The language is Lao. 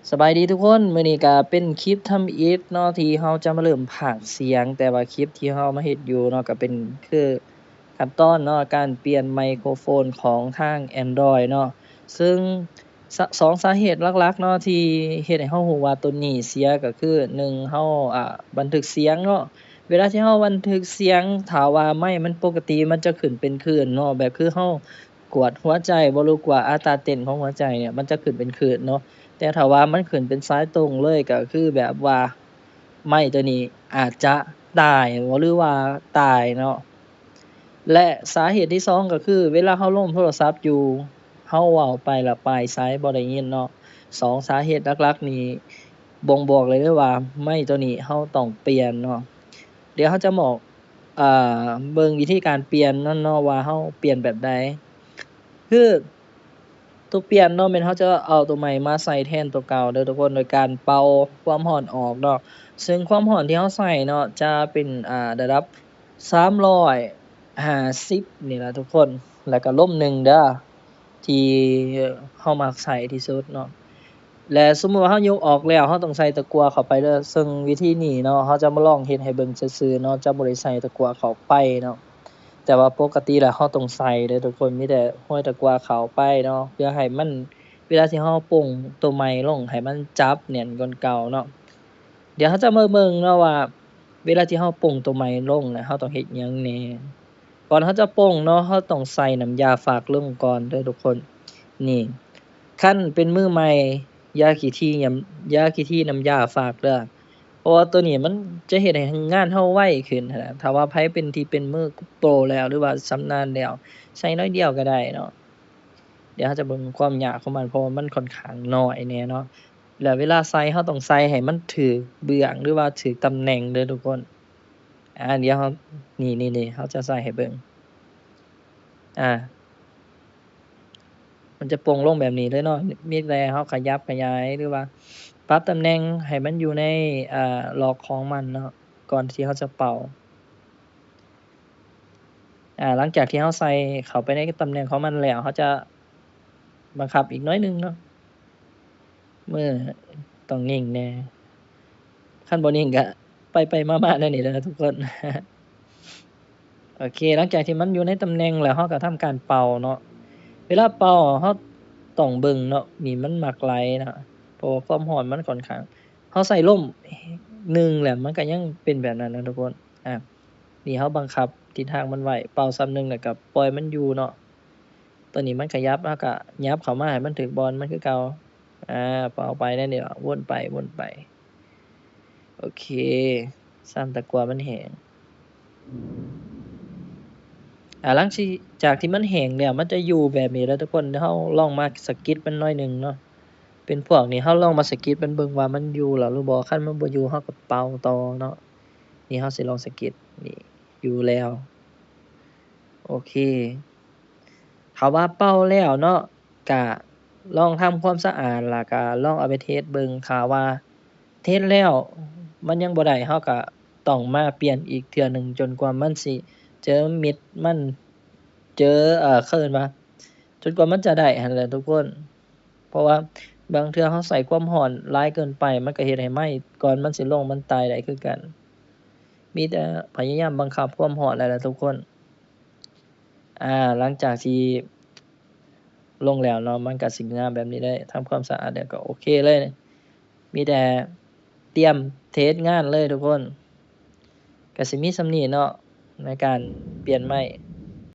ສະບາຍດີທຸກຄົນ, ມື້ນີ້ກໍເປັນຄລິບທຳອິດເນາະ ທີ່ເຮົາຈະມາເລີ່ມພາກສຽງ, ແຕ່ວ່າຄລິບທີ່ເຮົາມາເຮັດຢູ່ເນາະ ກໍເປັນຄືຂັ້ນຕອນເນາະ ການປ່ຽນໄມໂຄຣໂຟນຂອງທາງ Android ເນາະ. ເຊິ່ງສະ ສອງສາເຫດຫຼັກໆເນາະ ທີ່ເຮັດໃຫ້ເຮົາຮູ້ວ່າໂຕນີ້ເສຍ ກໍຄື ໜຶ່ງ ເຮົາ ອາ ບັນທຶກສຽງເນາະ. ເວລາທີ່ເຮົາບັນທຶກສຽງ ຖ້າວ່າໄມມັນປົກກະຕິ ມັນຈະຂຶ້ນເປັນຄື້ນເນາະ, ແບບຄືເຮົາ ກວດຫົວໃຈບໍ່ ຫຼືກວດອັດຕາເຕັ້ນຂອງຫົວໃຈເນຍ ມັນຈະຂຶ້ນເປັນຄື້ນເນາະ. ແຕ່ຖ້າວ່າມັນຂຶ້ນເປັນສາຍຕົງເລີຍ ກໍຄືແບບວ່າໄມໂຕນີ້ອາດຈະຕາຍບໍ່ ຫຼືວ່າຕາຍເນາະ. ແລະສາເຫດທີສອງກໍຄື ເວລາເຮົາລົມໂທລະສັບຢູ່ ເຮົາເວົ້າໄປລະປາຍສາຍບໍ່ໄດ້ຍິນເນາະ. ສອງສາເຫດຫຼັກໆນີ້ບົ່ງບອກເລີຍເດີວ່າໄມໂຕນີ້ເຮົາຕ້ອງປ່ຽນເນາະ. ດຽວເຮົາຈະບອກ ເອີ ເບິ່ງວິທີການປ່ຽນນັ້ນເນາະ ວ່າເຮົາປ່ຽນແບບໃດ. ຄືໂຕປ່ຽນເນາະ ແມ່ນເຮົາຈະເອົາໂຕໃໝ່ມາໃສ່ແທນໂຕເກົ່າເດີທຸກຄົນ ໂດຍການເປົ່າຄວາມຮ້ອນອອກເນາະ. ເຊິ່ງຄວາມຮ້ອນທີ່ເຮົາໃສ່ເນາະ ຈະເປັນ ອາ ລະດັບສາມຮ້ອຍຫ້າສິບນີ້ລະທຸກຄົນ ແລ້ວກໍລົມໜຶ່ງເດີ ທີ່ເຮົາມັກໃຊ້ທີ່ສຸດເນາະ. ແລະສົມມຸດວ່າເຮົາຍົກອອກແລ້ວ ເຮົາຕ້ອງໃສ່ຕະກົ່ວເຂົ້າໄປເດີ. ເຊິ່ງວິທີນີ້ເນາະ ເຮົາຈະມາລອງເຮັດໃຫ້ເບິ່ງຊື່ໆເນາະ, ຈະບໍ່ໄດ້ໃສ່ຕະກົ່ວເຂົ້າໄປເນາະ. ແຕ່ວ່າປົກກະຕິແລ້ວເຮົາຕ້ອງໃສ່ເດີທຸກຄົນ, ມີແຕ່ຫ້ອຍຕະກົ່ວເຂົ້າໄປເນາະ ເພື່ອໃຫ້ມັນ ເວລາທີ່ເຮົາປົງໂຕໃໝ່ລົງ ໃຫ້ມັນຈັບແໜ້ນກວ່າເກົ່າເນາະ. ດຽວເຮົາຈະມາເບິ່ງເນາະວ່າ ເວລາທີ່ເຮົາປົງໂຕໃໝ່ລົງນະ ເຮົາຕ້ອງເຮັດຫຍັງແດ່. ກ່ອນເຮົາຈະປົງເນາະ ເຮົາຕ້ອງໃສ່ນ້ຳຢາຟາກລົງກ່ອນເດີທຸກຄົນ. ນີ້ ຄັນເປັນມືໃໝ່ ຢ່າຂີ້ຖີ່ ຢ່າຂີ້ຖີ່ນ້ຳຢາຟາກເດີ, ເພາະວ່າໂຕນີ້ມັນຈະເຮັດໃຫ້ງານເຮົາໄວຂຶ້ນຫັ້ນນະ. ຖ້າວ່າໃຜເປັນທີ່ເປັນມືໂປຣແລ້ວ ຫຼືວ່າຊຳນານແລ້ວ ໃສ່ໜ້ອຍດຽວກໍໄດ້ເນາະ. ດຽວເຮົາຈະເບິ່ງຄວາມຍາກຂອງມັນ ເພາະວ່າມັນຂ້ອນຂ້າງໜ້ອຍແດ່ເນາະ. ແລ້ວເວລາໃສ່ ເຮົາຕ້ອງໃສ່ໃຫ້ມັນຖືກເບື້ອງ ຫຼືວ່າຖືກຕຳແໜ່ງເດີທຸກຄົນ. ອາ ດຽວເຮົາ ນີ້ໆໆ ເຮົາຈະໃສ່ໃຫ້ເບິ່ງ. ອາ ມັນຈະໂປ່ງລົງແບບນີ້ເລີຍເນາະ. ມີແຕ່ເຮົາຂະຫຍັບຂະຫຍາຍ ຫຼືວ່າປັບຕຳແໜ່ງໃຫ້ມັນຢູ່ໃນ ອາ ລັອກຂອງມັນເນາະ ກ່ອນທີ່ເຮົາຈະເປົ່າ. ອາ ຫຼັງຈາກທີ່ເຮົາໃສ່ເຂົ້າໄປໃນຕຳແໜ່ງຂອງມັນແລ້ວ ເຮົາຈະບັງຄັບອີກໜ້ອຍໜຶ່ງເນາະ. ມືຕ້ອງນິ່ງແດ່, ຄັນບໍ່ນິ່ງກະໄປໆມາໆແນວນີ້ແຫຼະທຸກຄົນ. ໂອເຄ, ຫຼັງຈາກທີ່ມັນຢູ່ໃນຕຳແໜ່ງແລ້ວ ເຮົາກໍທຳການເປົ່າເນາະ. ເວລາເປົ່າເຮົາຕ້ອງເບິ່ງເນາະ, ນີ້ມັນມັກໄຫຼນະ ເພາະວ່າຄວາມຮ້ອນມັນຂ້ອນຂ້າງ, ເຮົາໃສ່ລົມໜຶ່ງແຫຼະ ມັນກໍຍັງເປັນແບບນັ້ນນະທຸກຄົນ. ອາ ນີ້ເຮົາບັງຄັບທິດທາງມັນໄວ້, ເປົ່າສ່ຳໜຶ່ງແລ້ວກໍປ່ອຍມັນຢູ່ເນາະ. ຕອນນີ້ມັນຂະຫຍັບ, ເຮົາກໍຫຍັບເຂົ້າມາໃຫ້ມັນຖືກບ່ອນມັນຄືເກົ່າ. ອາ ເປົ່າໄປແນວນີ້ລະ, ວົນໄປວົນໄປ. ໂອເຄ, ຊ້ຳຕະກົ່ວມັນແຫ້ງ. ອາ ຫຼັງຈາກທີ່ມັນແຫ້ງແລ້ວ ມັນຈະຢູ່ແບບນີ້ແຫຼະທຸກຄົນ. ເຮົາລອງມາສະກິດມັນໜ້ອຍໜຶ່ງເນາະ. ເປັນພວກນີ້ ເຮົາລອງມາສະກິດມັນເບິ່ງວ່າມັນຢູ່ແລ້ວຫຼືບໍ່. ຄັນມັນບໍ່ຢູ່ ເຮົາກໍເປົ່າຕໍ່ເນາະ. ນີ້ເຮົາຊິລອງສະກິດ, ນີ້ ຢູ່ແລ້ວ. ໂອເຄ, ຖ້າວ່າເປົ່າແລ້ວເນາະ ກະລອງທຳຄວາມສະອາດ ແລ້ວກະລອງເອົາໄປເທສເບິ່ງ. ຖ້າວ່າເທສແລ້ວມັນຍັງບໍ່ໄດ້ ເຮົາກະຕ້ອງມາປ່ຽນອີກເທື່ອໜຶ່ງ ຈົນກວ່າມັນຊິເຈີມິດມັນ, ເຈີ ເອີ ເຂົາເອີ້ນວ່າ ຈົນກວ່າມັນຈະໄດ້ຫັ້ນແຫຼະທຸກຄົນ. ເພາະວ່າບາງເທື່ອເຮົາໃສ່ຄວາມຮ້ອນຫຼາຍເກີນໄປ ມັນກໍເຮັດໃຫ້ໄມ້ກ່ອນມັນຊິລົງມັນຕາຍໄດ້ຄືກັນ. ມີແຕ່ພະຍາຍາມບັງຄັບຄວາມຮ້ອນແຫຼະທຸກຄົນ. ອາ ຫຼັງຈາກທີ່ລົງແລ້ວເນາະ ມັນກໍຊິງາມແບບນີ້ເລີຍ, ທຳຄວາມສະອາດແລ້ວກໍໂອເຄເລີຍ. ມີແຕ່ຕຽມເທສງານເລີຍທຸກຄົນ. ກະຊິມີສ່ຳນີ້ເນາະ ໃນການປ່ຽນໄມ້.